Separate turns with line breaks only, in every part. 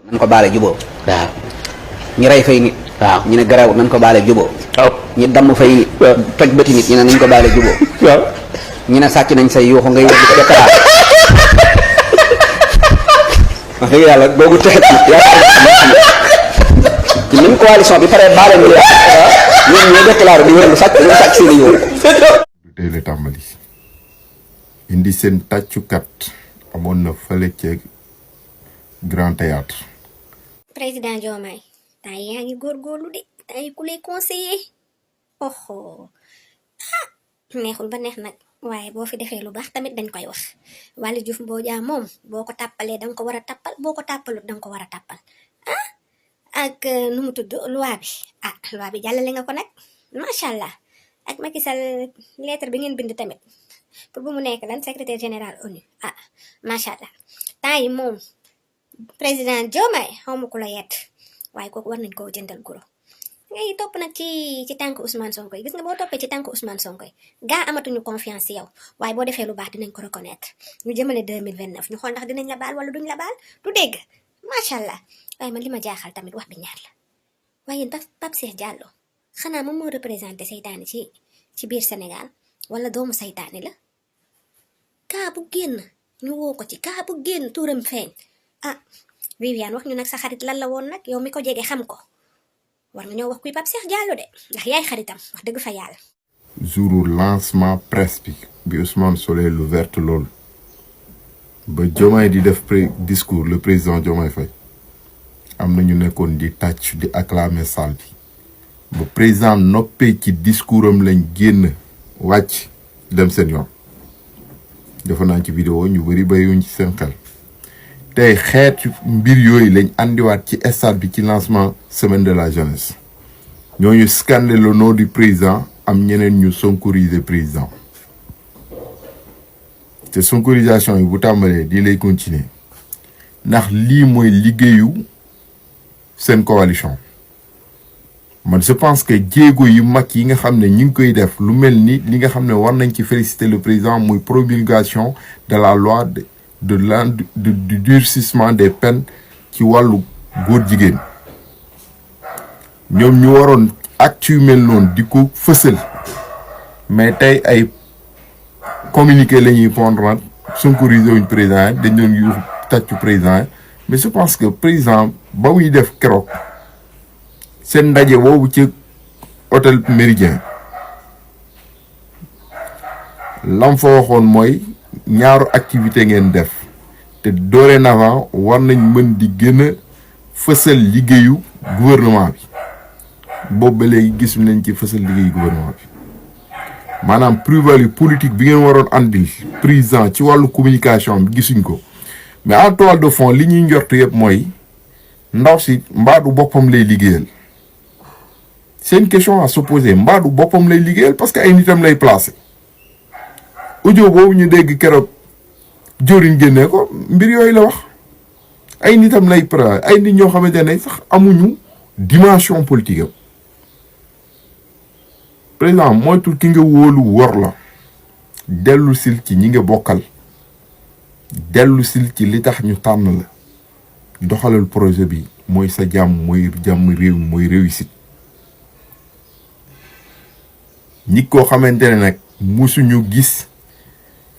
nañ ko baale juboo.
waaw.
ñi rey fay nit.
waaw
ñu ne garaawut nañ ko baale juboo.
waaw.
ñi damm fay nit. toj bëti nit ñu ne nañ ko baale juboo.
waaw.
ñu ne sàcc nañ say yuuxu ngay wër di ko déclaré. wax dëgg yàlla boobu texet ci même coalition bi pare baale ñu ñoom ñoo déclaré di wër lu sàcc seen i yuuxu.
tey la tàmbali indi seen tàccukat amoon na fële ca Grand Théâtre.
président Diomaye temps yaa ngi góorgóorlu de temps yi ku lay conseiller oho neexul ba neex nag waaye boo fi defee lu baax tamit dañ koy wax Waly Diouf Bodiang moom boo ko tàppalee danga ko war a tàppal boo ko tàppalut danga ko war a tàppal ak nu mu tudd loi bi loi bi jàllale nga ko nag macha allah ak Macky Sall lettre bi ngeen bind tamit pour bu mu nekk lan secrétaire général ONU macha allah temps yi moom président Diomaye xawma ku la yett waaye kooku war nañ koo jëndal guro ngay topp nag ci tànk Ousmane Sonko yi gis nga boo toppee ci tànk Ousmane Sonko yi gaa amatuñu confiance ci yow waaye boo defee lu baax dinañ ko reconnaître ñu jëmale 2029 ñu xool ndax dinañ la baal wala duñ la baal du dégg macha allah waaye man li ma jaaxal tamit wax bi ñaar la waaye yéen Pape Cheikh Diallo xanaa moom moo représenté seytaane ci biir Sénégal wala doomu seytaane la kaa bu génn ñu woo ko ci kaa bu génn tuuram feeñ Viviane wax ñu nag sa xarit lan la woon nag yow mi ko jege xam ko war nga ñoo wax kuy Pape Cheikh Diallo de ndax yaay xaritam wax dëgg fa yàlla.
jouru lancement presse bi Ousmane solee lu vert loolu ba Diomaye di def discours le président Diomaye Faye am na ñu nekkoon di tàcc di acclamer salle bi ba président noppee ci discours am lañ génn wàcc dem seen yoon defe naa ci vidéo ñu bëri bàyyiwuñ ci seen xel. tey xeetu mbir yooyu lañ andiwaat ci stade bi ci lancement semaine de la jeunesse ñooñu scandé le nom du président am ñeneen ñu sonkoriser président te sonkorisation yi bu tàmbalee di lay continuer ndax lii mooy liggéeyu seen coalition man je pense que jéego yu mag yi nga xam ne ñu ngi koy def lu mel ni li nga xam ne war nañ ci féliciter le président muy promulgation de la loi du durcissement des peines ci wàllu góor jigéen ñoom ñu waroon acte yu mel noonu di ko fësal mais tey ay communiqué la ñuy pondre sonkoriser wuñ président dañ doon yu tàccu président mais je pense que président ba muy def keroog seen ndaje boobu ci hôtel Méridien lam fa waxoon mooy ñaaru activité ngeen def te dorénavant war nañ mën di gën a fësal liggéeyu gouvernement bi boobu ba léegi gis nañ ci fësal liggéeyu gouvernement bi maanaam plus-value politique bi ngeen waroon andil président ci wàllu communication bi gisuñ ko mais en toile de fond li ñuy njort yëpp mooy ndaw si mbaadu boppam lay liggéeyal c'est une question à se poser mbaadu boppam lay liggéeyal parce que ay nitam lay placé audio boobu ñu dégg keroog joriñ génnee ko mbir yooyu la wax ay nitam lay ay nit ñoo xamante ne sax amuñu dimension politique am président moytul ki nga wóolu wor la dellu sil ci ñi nga bokkal dellu sil ci li tax ñu tànn la doxalal projet bi mooy sa jàmm mooy jàmm réew mooy réussite ñi koo xamante ne nag musuñu gis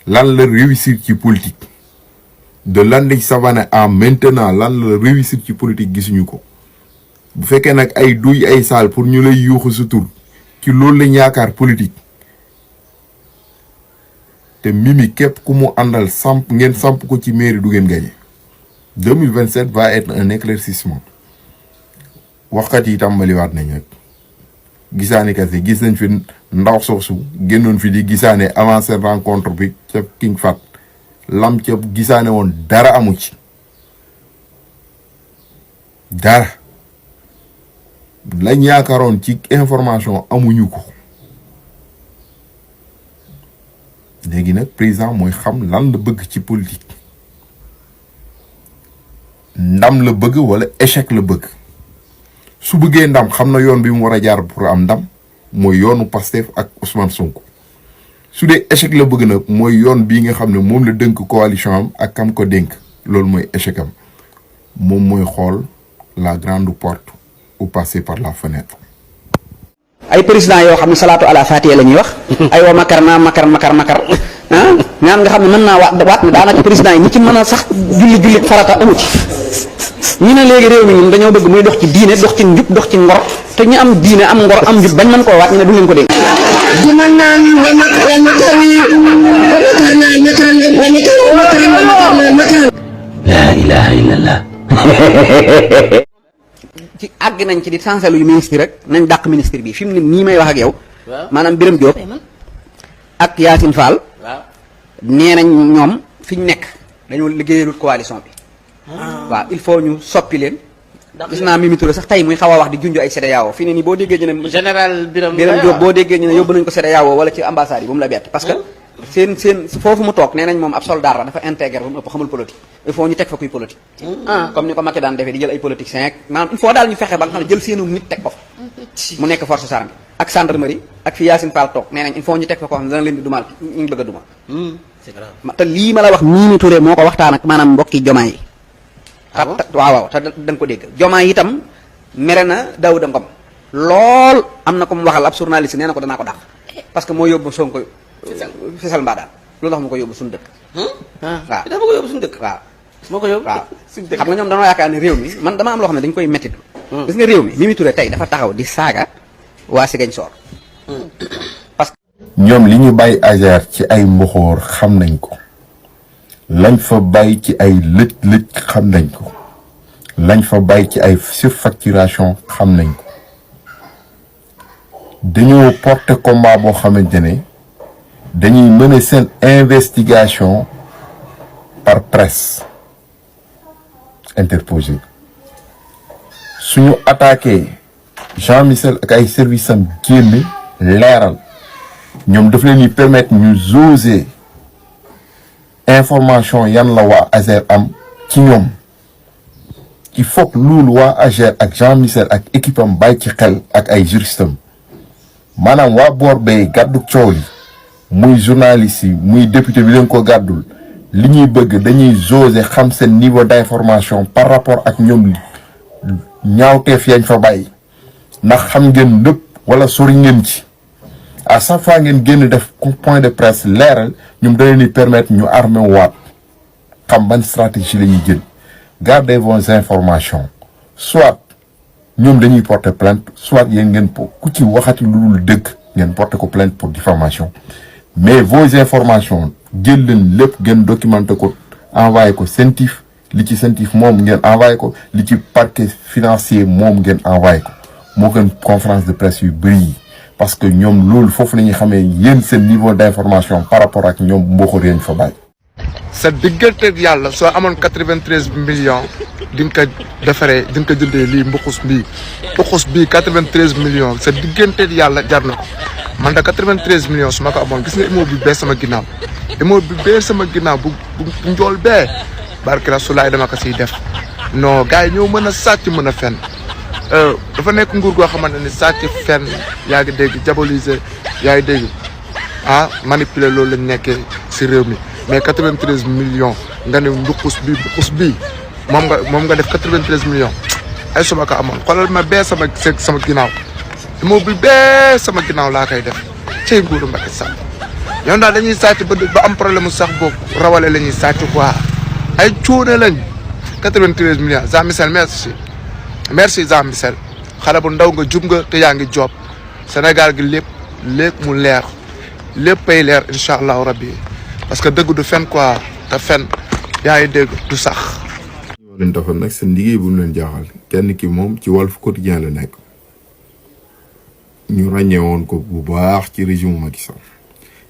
lan la réussir ci politique de Landing Savané à maintenant lan la réussir ci politique gisuñu ko bu fekkee nag ay duy ay saal pour ñu lay yuuxu sa tur ci loolu lañ yaakaar politique te Mimi képp ku mu àndal ngeen samp ko ci mairie du ngeen gagné 2027 va être un éclaircissement waxkat yi tàmbaliwaat nañ rek gisaanekat yi gis nañ fi ndaw soosu génnoon fi di gisaane avancé rencontre bi ca King Fat lam ca gisaane woon dara amu ci dara lañ yaakaaroon ci information amuñu ko léegi nag président mooy xam lan la bëgg ci politique ndam la bëgg wala échec la bëgg su bëggee ndam xam na yoon bi mu war a jaar pour am ndam mooy yoonu Pastef ak Ousmane Sonko su dee échec la bëgg nag mooy yoon bii nga xam ne moom la dënk coalition am ak kam ko dénk loolu mooy échec am moom mooy xool la grande porte ou passer par la fenêtre.
ay président yoo xam ne salaatu ala fatiha la ñuy wax ay wa makar naa makar ah ñaan nga xam ne mën naa waat ne daanaka président yi ñi ci mën a sax julli farata amu ci ñu ne léegi réew mi ñun dañoo bëgg muy dox ci diine dox ci njub dox ci ngor te ñu am diine am ngor am njub bañ mën koo waat ñu ne du leen ko dégg.
laa ilaha illallah.
ci àgg nañ ci di changer lu ministre rek nañ dàq ministre bi fi mu ne nii may wax ak yow. maanaam Birame Diop ak Yacine Fall. nee nañ ñoom fi ñu nekk dañoo liggéeyalul coalition bi. waaw il faut ñu soppi leen. gis naa Mimi Touré sax tey muy xaw a wax di junj ay CEDEAO fi ne nii boo déggee ñu ne.
général Birame
Diop boo déggee ñu ne yóbbu nañ ko CEDEAO wala ci ambassade yi bu mu la bett parce que. seen foofu mu toog nee nañ moom ab soldat la dafa intégré ba mu ëpp xamul politique il faut ñu teg fa kuy politique. comme ni ko Macky daan defee di jël ay politiciens ak maanaam il faut daal ñu fexe ba nga xam ne jël seenu nit teg ko fa. mu nekk force armée ak gendarmerie ak fi Yacine Fall toog nee nañ il faut ñu teg fa koo xam ne dana leen di dumal ñu bëgg a dumal.
c'est grave
te lii ma la wax Mimi Touré moo ko waxtaan ak maanaam mbokki Jomaay yi. waaw te da nga ko dégg Jomaay yi itam mere na Daouda Ngom lool am na ko mu waxal ab journaliste nee na ko danaa ko dàq parce que moo yóbbu Sonko Fisal Mbadaan loolu tax ma ko yóbbu suñu dëkk. waaw
dafa ko yóbbu suñu dëkk.
waaw
moo ko yóbbu
waaw
suñu dëkk.
xam nga ñoom dañoo yaakaar ne réew mi man dama am loo xam ne dañu koy métti. gis nga réew mi Mimi Touré tey dafa taxaw di saaga waa Ziguinchor. parce que.
ñoom li ñu bàyyi Azer ci ay mboxoor xam nañ ko lañ fa bàyyi ci ay lëj xam nañ ko lañ fa bàyyi ci ay surfacturation xam nañ ko dañoo porter combat boo xamante ne. dañuy mener seen investigation par presse interposée suñu attaqué Jean Michel ak ay services am génn leeral ñoom daf leen di permettre ñu jauger information yan la waa Azer am ci ñoom il faut que loolu waa Azer ak Jean Michel ak équipe am bàyyi ci xel ak ay juristes am maanaam waa boor bay gàddu coow li muy journaliste yi muy député bi leen ko gàddul li ñuy bëgg dañuy jauger xam seen niveau d'information par rapport ak ñoom ñaawteef yañ fa bàyyi ndax xam ngeen lépp wala sori ngeen ci à chaque fois ngeen génn def point de presse leeral ñoom da leen di permettre ñu armé waat xam ban stratégie la ñuy jël gardez vos informations soit ñoom dañuy porter plainte soit yéen ngeen ku ci waxati lu dul dëgg ngeen porter ko plainte pour diffamation mais vos informations jël leen lépp ngeen documenté ko envoyé ko CENTIF li ci CENTIF moom ngeen envoyé ko li ci parquet financier moom ngeen envoyé ko moo gën conférence de presse yu bëri yi parce que ñoom loolu foofu la ñuy xamee yéen seen niveau d'information par rapport ak ñoom mboxor yañ fa bàyyi.
sa digganteeg yàlla soo amoon 93 millions di nga ko defaree di nga ko jëndee lii mbuxus bii 93 millions sa digganteeg yàlla jar na ko man de 93 millions su ma ko amoon gis nga immeuble bi bee sama ginnaaw bu njool bee barke Rasulaay dama ko siy def non gars yi ñoo mën a sàcc mën a fen dafa nekk nguur goo xamante ni sàcc fen yaa ngi dégg diaboliser yaa ngi dégg manipuler loolu lañ nekkee si réew mi mais 93 millions nga ne mbuxus bii moom nga def 93 millions ay suma ko amoon xoolal ma bee sama ginnaaw immeuble bee sama ginnaaw laa koy def cey nguuru Macky Sall ñoom daal dañuy sàcc ba am problème mu sax boobu rawale la ñuy sàcc quoi ay cuune lañ 93 millions Jean Michel merci Jean Michel xale bu ndaw nga jub nga te yaa ngi job Sénégal gi lépp mu leer léppay leer incha allahu rabbi parce que dëgg du fen quoi te fen yaa ngi dégg du sax.
ñoo leen defal nag seen liggéey bu mu leen jaaxal kenn ki moom ci Walf Quotidien la nekk ñu ràññee woon ko bu baax ci régime Macky Sall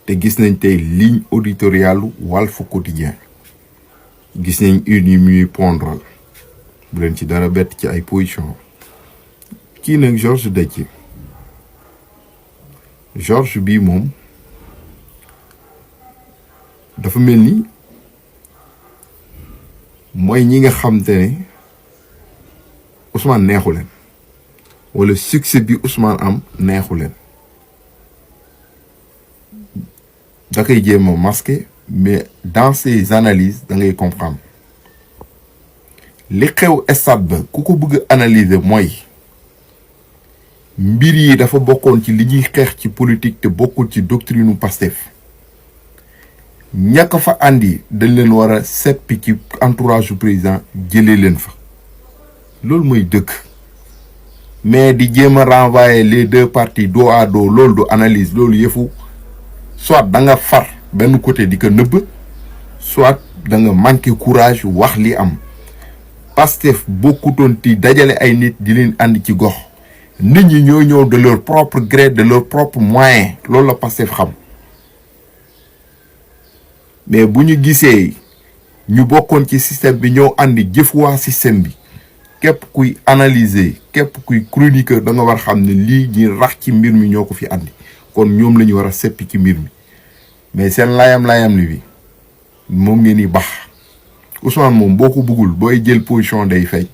te gis nañ tey ligne éditoriale Walf Quotidien gis nañ une yi muy pondral bu leen ci dara bett ci ay position kii nag Georges Déthié Georges bii moom dafa mel ni mooy ñi nga xam te ne Ousmane neexu leen wala succès bi Ousmane am neexu leen da koy jéem a masqué mais dans ses analyses da ngay comprendre li xew stade ba ku ko bëgg analyser mooy mbir yi dafa bokkoon ci li ñuy xeex ci politique te bokkul ci doctrine Pastef ñàkk fa andi dañ leen war a seppi ci entourage du président jëlee leen fa loolu mooy dëgg mais di jéem a renvoyer les deux parties dos à dos loolu du analyse loolu yëfu soit da nga far benn côté di ko nëbb soit da nga manqué courage wax li am Pastef bokkutoon ti dajale ay nit di leen andi ci gox nit ñi ñoo ñëw de leur propre gré de leur propre moyen loolu la Pastef xam mais bu ñu gisee ñu bokkoon ci système bi ñoo andi jëf waa système bi képp kuy analyser képp kuy chroniqueur da nga war xam ne lii ñi rax ci mbir mi ñoo ko fi andi kon ñoom la ñu war a seppi ci mbir mi mais seen layam li bi moom ngeen di bax Ousmane moom boo ko bëggul booy jël position day fay